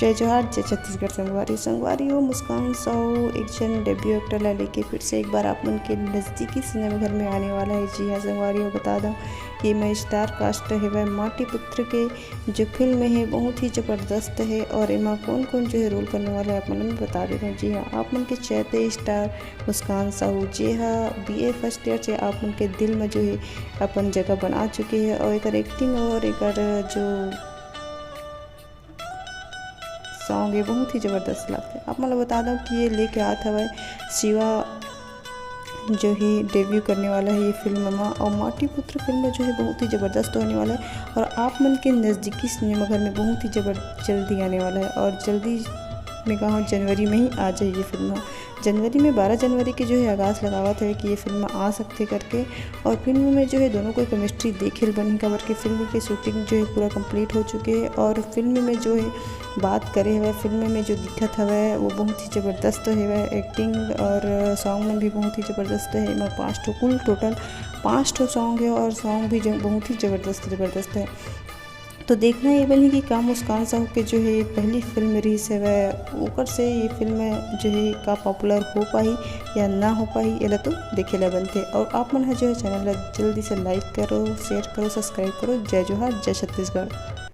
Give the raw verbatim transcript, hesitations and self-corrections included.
जय जोहार, जय छत्तीसगढ़ संगवारी। संगवारी हो, मुस्कान साहू एक झन डेब्यू एक्टर ला लेके फिर से एक बार आप मन के नज़दीकी सिनेमा घर में आने वाला है। जी हाँ संगवारी हो, बता दो कि मैं स्टार कास्ट है वह माटी पुत्र के जो फिल्म है बहुत ही ज़बरदस्त है और एमा कौन कौन जो है रोल करने वाला है आप मन बता दे रहे हैं। जी हाँ, आप मन के चैते स्टार मुस्कान साहू जे हा बीए फर्स्ट ईयर से आप मन के दिल में जो है अपन जगह बना चुके हैं और एकर एक्टिंग और एकर जो सॉन्ग है बहुत ही ज़बरदस्त लगते हैं। आप मतलब बता दो कि ये लेके आत हवै शिवा जो है डेब्यू करने वाला है ये फिल्म में और माटी पुत्र फिल्म जो है बहुत ही ज़बरदस्त होने वाला है और आप मन के नज़दीकी सिनेमाघर में बहुत ही जबर जल्दी आने वाला है और जल्दी मैं कहूँ जनवरी में ही आ जाए ये फिल्म। जनवरी में बारह जनवरी के जो है आगाज़ लगावत है कि ये फिल्म आ सकते करके और फिल्म में जो है दोनों को केमिस्ट्री देखे ल बनही काबर कि फिल्म की शूटिंग जो है पूरा कंप्लीट हो चुके है और फिल्म में जो है बात करे हवै फिल्म में जो दिखत हवै वो बहुत ही ज़बरदस्त हवै। एक्टिंग और सॉन्ग में भी बहुत ही ज़बरदस्त है। एमा पाँच ठो कुल टोटल पाँच ठो सॉन्ग है और सॉन्ग भी जो बहुत ही ज़बरदस्त ज़बरदस्त है। तो देखना ये बनी कि का मुस्कान साहू के जो है पहली फिल्म रिलीज हवै ओकर से ये फिल्म जो है का पॉपुलर हो पाही या ना हो पाही, एला तो देखे ला बनते। और आप मन ह जो है चैनल ला जल्दी से लाइक करो, शेयर करो, सब्सक्राइब करो। जय जोहार, जय छत्तीसगढ़।